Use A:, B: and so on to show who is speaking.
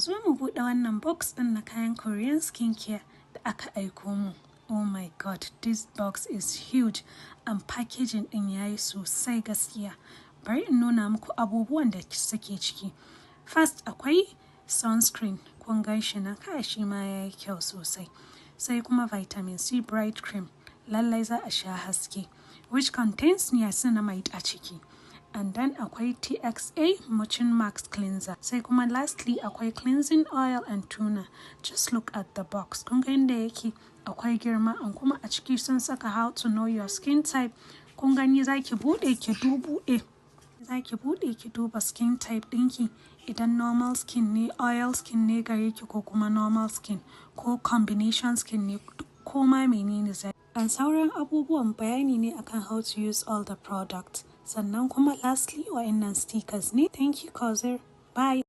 A: Zo mu buɗe wannan box ɗin na kayan Korean skincare da aka aiko mu. Oh my God, this box is huge and packaging ɗin yayi sosai gaskiya. Bari in nuna muku abubuwan da suke ciki. First, akwai sunscreen, kun gan shi nan, kai, shi ma yayi kyau sosai. Sai kuma vitamin C bright cream, lallai za a sha haske, which contains niacinamide a ciki. And then akwai TXA Mucin Max Cleanser. Sai kuma lastly akwai cleansing oil and toner. Just look at the box. Kun ga yadda yake, akwai girma, and kuma a ciki sun saka how to know your skin type. Kun gani, za ki buɗe ki dubuɗe. Za ki buɗe ki duba skin type ɗinki, idan normal skin ne, oil skin ne gare ki, ko kuma normal skin ko combination skin ne, ko ma menene za. And sauran abubuwan bayani ne akan how to use all the products. Sannan kuma lastly, wa'innan stickers ne. Thank you, Kozir. Bye.